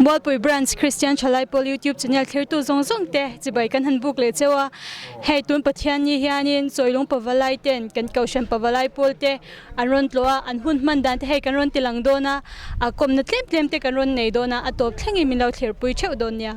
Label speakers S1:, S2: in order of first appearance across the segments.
S1: Bualpui Branch Christian Thalai Pawl YouTube channel thlirtu zawng zawng te chibai kan han buk leh cheu a. Hei tun Pathianni hianin Chawilung Pavalai ten kan Kohhran Pavalai pawl te an rawn tlawh a, an hun hman dan te hei kan rawn ti lang dawn a, a kawmna tlem tlem te kan rawn nei dawn a, a tawp thlengin min lo thlirpui theuh dawn nia.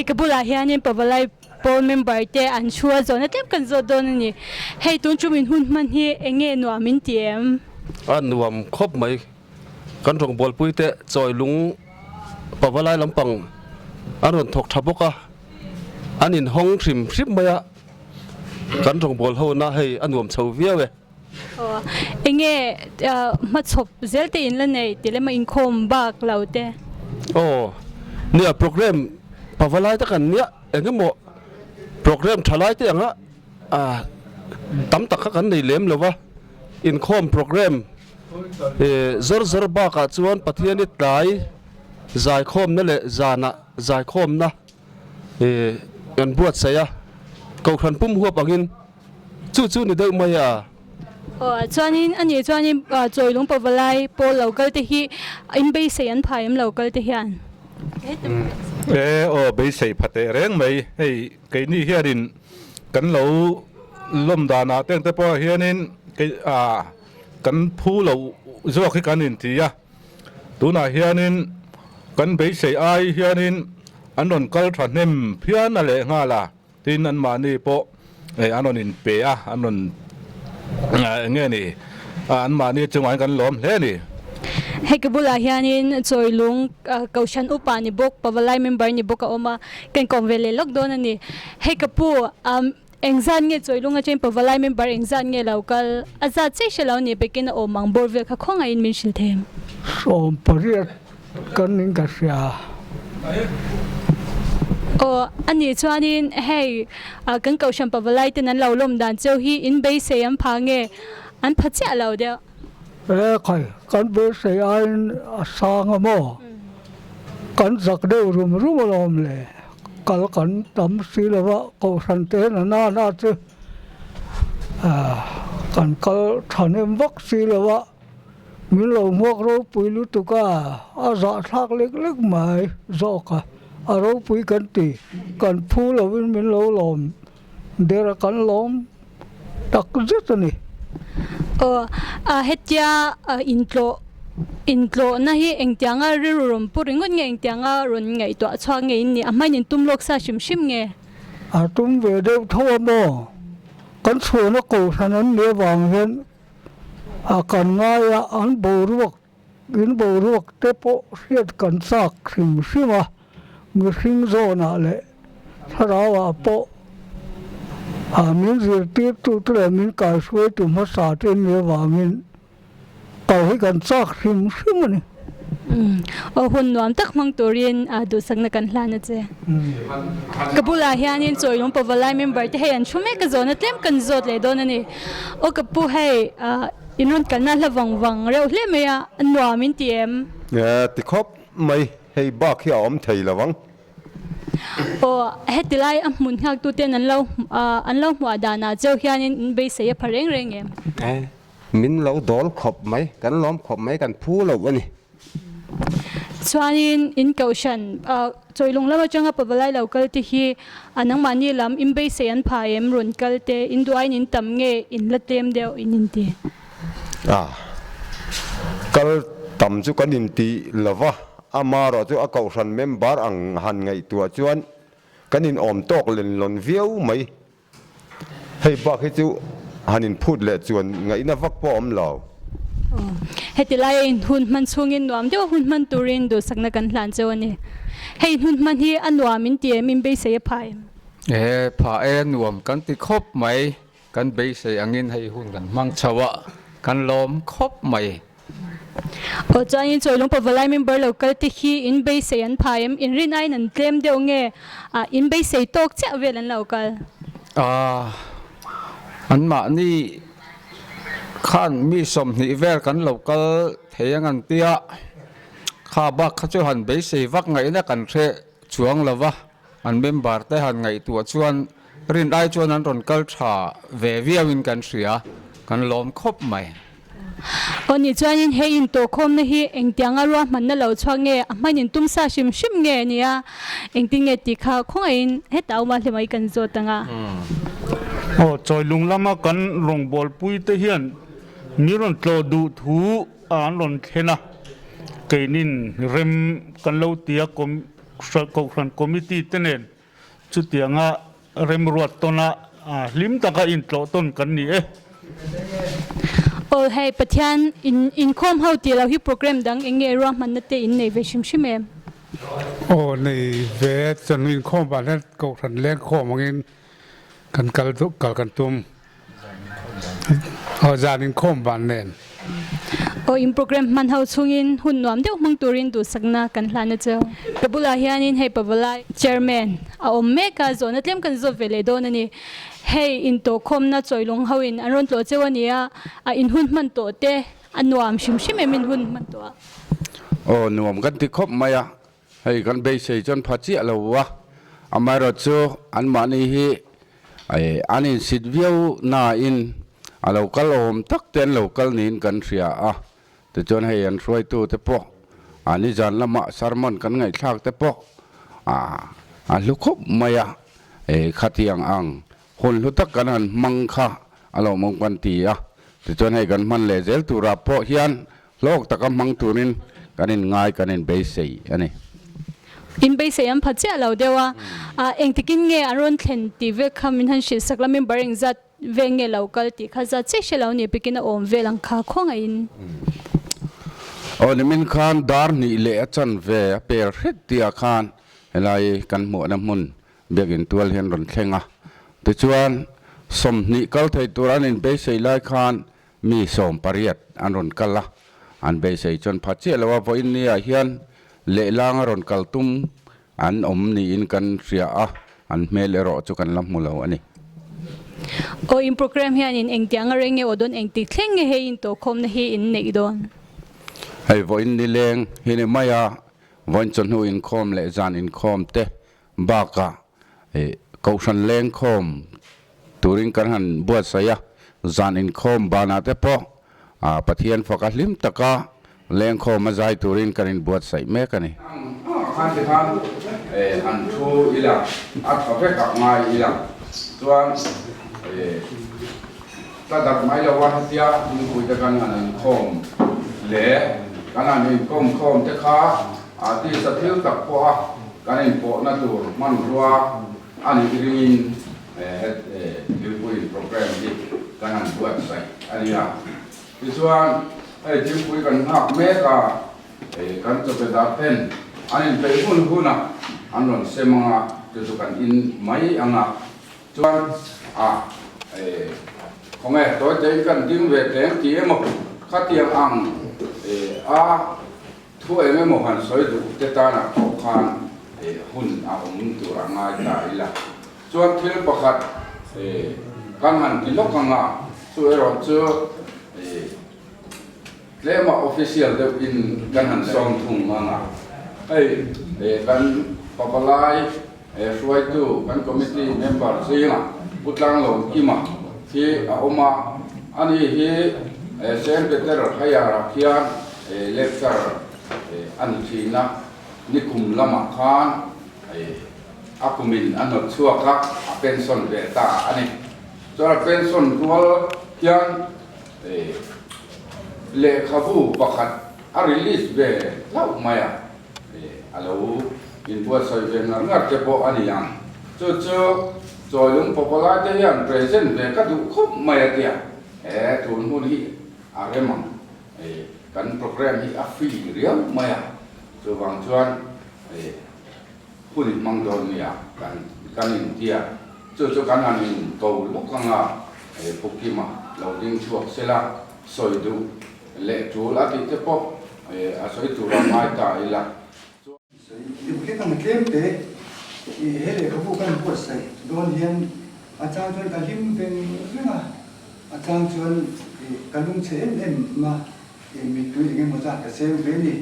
S1: Hei ka bulah hianin Pavalai pawl member te an thu a zawhna tlem kan zawt dawn a ni. Hei tun chu min hun hman hi eng nge nuam in ti em?
S2: A nuam khawp mai. Kan rawngbawlpui te chawi lung Pavalai lampang an rawn thawk tha bawk a, an inhawng hrim hrim mai a, kan rawngbâwl hona hei a nuam chho viau e.
S1: Enge hmachhawp zel te in la nei ti lema inkhawm bak lo te?
S2: Aw, nia program pavalai te kan nia engemaw program tha lai te anga tam tak kha kan nei lem lo va, inkhawm program zawr zawr bakah chuan Pathiani tlai zaikhawmna leh zanah zaikhawmna kan buatsaih a, kohhran pum huap angin Chu chu ni deuh mai a.
S1: Aw chuanin a nih chuanin Chawilung Pavalai pawl lo kal te hi in beisei an phai em lo kal te hian?
S3: E aw beisei pha teh reng mai hei keini hianin kan lo lawm danah te ang te pawh hianin kei ah kan phu lo zawk hi kan inti a tunah hianin kan beisei ai hianin an rawn kal thahnem phian a lehnghal a. Tin, anmahni pawh an rawn inpe a, an rawn eng nge ni, anmahni chungah hian kan lawm hle a ni.
S1: Hei ka bulah hianin Chawilung Kohhran upa ni bawk, Pavalai member ni bawk a awm a, ka inkawm ve leh lawk dawn a ni. Hei ka pu, engzat nge Chawilung atangin Pavalai member engzat nge lo kal? A zat chiah hre lo ni, pekin a awm ang bawr vel kha khawngaihin min hrilh thei em?
S4: 18 Kan in ka hria.
S1: Aw, a nih chuanin hei kan Kohhran Pavalai ten an lo lawm dan cheu hi in beisei an pha nge an pha chiah lo deuh?
S4: E khai, kan beisei aiin a sang a maw? Kan zak deuh rum rum alawm le. Kal kan tam si lo va, Kohhran te na na na chu kan kal thahnem vak si lo va. Min lo hmuak ropui lutuk a, a zahthlak lek lek mai zawk a, a ropui kan ti, kan phu lovin min lo lawm der a, kan lawm tak zet a ni.
S1: Aw, a hetia intlawh intlawhna hi engtianga rilru rawn pu ringawt nge, engtianga rawn ngaihtuah chhuak nge in nih, a hmain in tum lawk sa hrim hrim nge?
S4: A tum ve deuh tho a maw? Kan chhuahna kohhran an nih avang hian A kan ngai a, an boruak, in boruak te pawh hriat kan chak hrim hrim a, mihring zawnah leh thlarauah pawh a min zirtirtu te leh min kaihruaitu hmasa te an nih avangin kal hi kan chak hrim hrim a ni.
S1: Aw hun nuam tak hmang turin duhsakna kan hlan a che. Ka bulah hianin Chawilung Pavalai member te hei an thu mek a zawhna tlem kan zawt leh dawn a ni. Aw ka pu hei in rawn kalna hla vang vang reuh hle mai a, a nuam in ti em?
S5: Ti khawp mai, hei bak hi a awm thei lo ang.
S1: Aw heti lai a hmun nghak tu ten an lo an lo hmuah danah cheu hianin in beisei a pha reng reng em?
S5: Min lo dawl khawp mai, kan lawm khawp mai, kan phu lo a ni.
S1: Chuanin in kohhran Chawilung lam atanga Pavalai lo kal te hi a nangmahni lam in beisei an pha em rawn kal te in duh aiin in tam nge in la tlem deuh in inti?
S5: A, kal tam chu kan inti lo va, amarawh chu a kohhran member ang han ngaihtuah chuan kan inawm tawk lenlawn viau mai. Hei bak hi chu han inphut leh chuan ngaihna vak pawh a awm lo.
S1: Heti laia in hun hman chhungin nuam deuha hun hman turin duhsakna kan hlan cheu a ni. Hei hun hman hi a nuam in ti em, in beisei a pha em?
S6: E, pha e, nuam kan ti khawp mai. Kan beisei angin hei hun kan hmang chho a, kan lawm khawp mai.
S1: Aw chuanin Chawilung Pavalai member lo kal te hi in beisei an phai em? In rin aiin an tlem deuh nge in beisei tawk chiah vel an lo kal?
S6: Aaa anmahni khan mi 20 vel kan lo kal thei ang an tia, kha bak kha chu han beisei vak ngaihna kan hre chuang lo va, an member te han ngaihtuah chuan rin ai chuan an rawn kal tha ve viau in kan hria, kan lawm khawp mai.
S1: Aw nih chuanin hei intawhkhawmna hi engtianga ruahmanna lo chhuak nge a hman in tum sa hrim hrim nge nia engtin nge tih kha khawngaihin heta awm a hlimai kan zawt ang a.
S7: Aw Chawilung lama kan rawngbawlpui te hian mi rawn tlawh duh thu an rawn thlen a, keinin rem kan lo ti a Kohhran Committee te nen. Chutianga remruat tawna hlim taka intlawh tawn kan ni e.
S1: Aw hei Pathian in inkhawm ho tih loh hi program dang eng nge ruahmanna te in nei ve hrim hrim em?
S8: Aw nei ve chuan inkhawm vah hian kohhran lengkhawm angin kan kal kal kan tum. Aw zan inkhawm van nen.
S1: Aw in program hman ho chungin hun nuam deuh hmang turin duhsakna kan hlan a cheu. Ka bulah hianin hei Pavalai Chairman a awm mek a, zawhna tlem kan zawt ve leh dawn a ni. Hei intawhkhawmna chawilung hoin an rawn tlawh cheu a ni a, a in hun hman tawh te a nuam hrim hrim em in hun hman tawh a.
S6: Aw nuam kan ti khawp mai a, Hei kan beisei chuan pha chiah lo a, amaherawhchu anmahni hi an insit viau nain a lo kal awm tak te an lo kal niin kan hria a, tichuan hei an hruaitu te pawh a nizan lamah sermon kan ngaihthlak te pawh a hlu khawp mai a, khatiang ang hun hlu tak kan han hmang kha a lawmawm kan ti a, tichuan hei kan hman leh zel turah pawh hian Hlawk taka hmang turin kan inngai kan inbeisei a ni.
S1: Inbeisei an pha chiah lo deuh a, engtikin nge an rawn thlen tih vek kha min han hrilh sak la, member engzat vel nge lo kal tih kha zat chiah hre lo ni bikin a awm vel ang kha khawngaihin.
S6: Aw nimin khan dar hnih leh a chan ve a per hret tihah khan helai kan hmuahna hmun biakin tual hian rawn thleng a, tichuan 20 kal thei tur an inbeisei lai khan Mi 18 an rawn kal a, an beisei chuan pha chiah lo a, vawiin niah hian lehlang a rawn kal tum an awm niin kan hria a, an hmel erawh chu kan la hmu lo a ni.
S1: Aw in program hianin engtiang a reng nge aw dawn engtik thleng nge hei intawhkhawmna hi in neih dawn?
S6: Hei vawiin nileng hi ni mai a, vawiin chawhnu inkhawm leh zan inkhawm te Bakah Kohhran lengkhawm turin kan han buatsaih a, zan inkhawm banah te pawh Pathian faka hlim taka lengkhawm a zai turin kan inbuatsaih mek a ni. Khan ti khan han thu ila, a tha vek ah ngai ila chuan ka dak mai lo a, hetia hmingpui te kan han inkhawm leh kan han inkawm khawm te kha tisa thil tak pawh a Kan inpawhna tur hmanrua a nih ringin het thilpuiin program hi kan han buatsaih a nia. Tichuan hei thilpui kan nghak mek a, kan chawpedar ten an inpeih hun hun a an rawn sem ang a, chu chu kan in mai ang a. Chuan a khawnge tawi tein kan ding ve teng ti emaw khatiang ang a Thu eng emaw han sawi duh te tanah pawh khan hun a awm tur a ngai ta ila. Chuan thil pakhat kan han ti lawk ang a, chu erawh chu tlema official deuh in kan han sawm thung ang a. Hei kan pavalai hruaitu kan committee member zingah Pu Tlanglo Kima hi a awm a, ani hi Saint Peter Higher-ah khian lecture a ni thin a, nikum lamah khan a kumin a hnawt chhuak a, a pension ve ta a ni. Chuan a pension rual hian lehkhabu pakhat a release ve hlauh mai a. A lo inbuatsawi ve ngar ngar te pawh a ni ang. Chu chu Chawilung Pawpawlai te hian present ve ka duh khawp mai a tia. He tun hun hi a rem ang. Kan program hi a free riau mai a. Chuvang chuan hun in hmang dawn nia kan kan intia. Chu chu kan han in ko lawk ang a, Pu Kima lo ding chhuak sela sawi duh leh tul a tih te pawh a sawi tur a ngai ta ila.
S9: Sawi hlek ang tlem te i he lehkhabu kan buatsaih dawn hian a chang chuan ka hlim veng veng a, a chang chuan ka lungchhe em em a, mittui eng emaw zat ka seng ve ni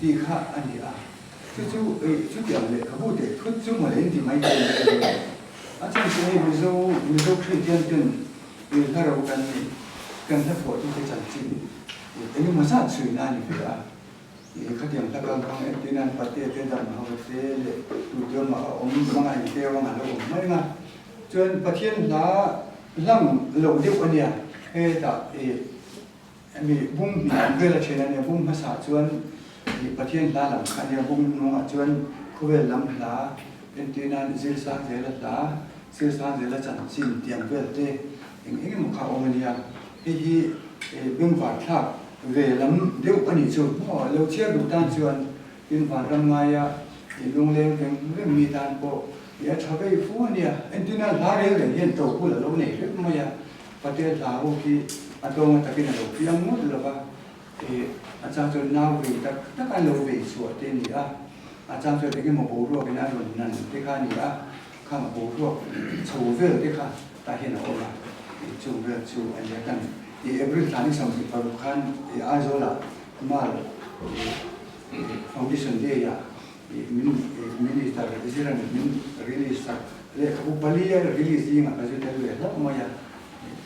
S9: tih kha a ni a. Chu chu chutiang lehkhabu teh thut chu mawle in ti mai thei a ni. A chhan chu hei Mizo Mizo Kristian ten I hla ro kan nih, kan hla phuahtute chanchin eng emaw zat chhui na a ni ve a. I khatiang hla kal hmang entir nan pate te dam ho te leh tute awmah a awm hmangaih te awm a lo awm mai ang a. Chuan Pathian hla lang lo deuh a nia, hetah i mi bung hnih ang vel a then a nia, bung hmasa chuan i Pathian hla lam kha a nia, bung hnungah chuan khawvel lam hla. Entir nan Zirsang Zela hla, Zirsang Zela chanchin tiang vel te eng eng emaw kha a awm a nia. Hei hi bengvar thlak ve lam deuh a nih chu maw? Lo chhiar duh tan chuan tin vanram ngaia lungleng veng veng mi tan pawh i a tha vei fu a nia. Entir nan hla reng reng hian to bul a lo nei rep mai a, Patel hla ho khi a tawnga takin a lo piang ngawt lo va, a chang chuan nau vei tak tak an lo vei chhuah te a ni a, a chang chuan eng emaw boruak in a rawn nan te kha a ni a, khang boruak chho vel te kha tah hian a awm a, chung vel chu a nia kan i April thla ni 26 khan i Aizawl ah Mal Foundation Day ah min Minister Ziran min release sak lehkhabu pali a release zingah ka zu tel ve hlauh mai a.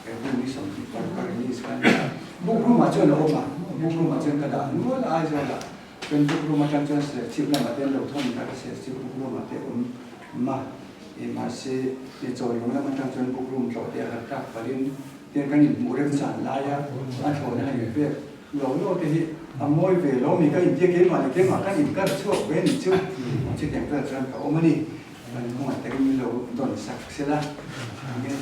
S9: He bu ni 26 ka release kha a ni a, book room ah chuan a awm a, book room ah chuan ka dah nual a Aizawl ah chuan book room atang chuan serchhip lamah te an lo thawn ta ka serchhip book room ah te awm a, mahse chawilung lam atang chuan book room tlawh te a har tak palhin tiang kan inhmuh remchan laia a thlawhna han inpek lo lo te hi a mawi ve lo mi ka intia keimah leh keimah kan inkar chhuak ve ni chu chutiang vel chuan ka awm a ni. Kan hnungah takin min lo dawn sak sela. Amen.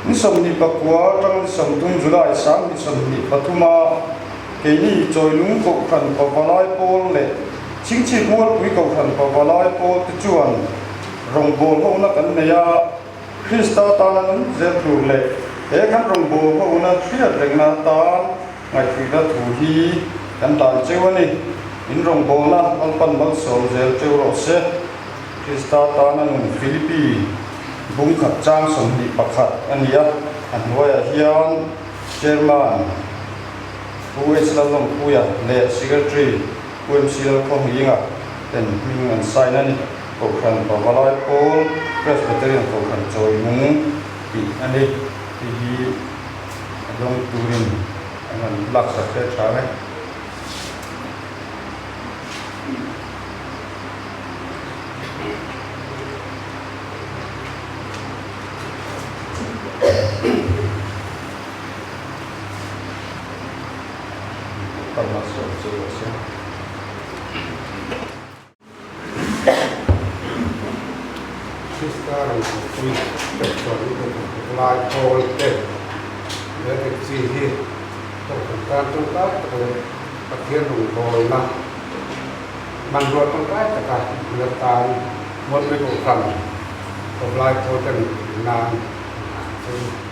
S10: Ni 29 atang ni 30 July 2023 a keini Chawilung Kohhran Pavalai Pawl leh Chingchhip Mualpui Kohhran Pavalai Pawl te chuan rawngbâwl hona kan nei a, Krista tana nung zel tur leh he kan rawngbâwl hona hriat rengna atan ngaihtuihna thu hi kan dan cheu a ni. In rawngbâwlna Lalpan malsawm zel cheu rawh se. Krista tana nun Philippi bung khat chang 21 a ni a, a hnuaiah hian Chairman Pu H Lalawmpuia leh Secretary Pu MC Lalkhawnghinga ten hming an sign a ni. Kohhran Pavalai Pawl Presbyterian Kohhran Chawilung tih a ni. Hei hi a dawng turin an han laksak hle tha ang e.
S8: Krista rawngbawlpui Kohhran Upa Lai Pawl te leh Taxi hi Kohhran tan tangkai tak leh Pathian rawngbawlna hmanrua tangkai taka hmun atan Mualpui Kohhran Upa Lai Pawl ten nan an chu.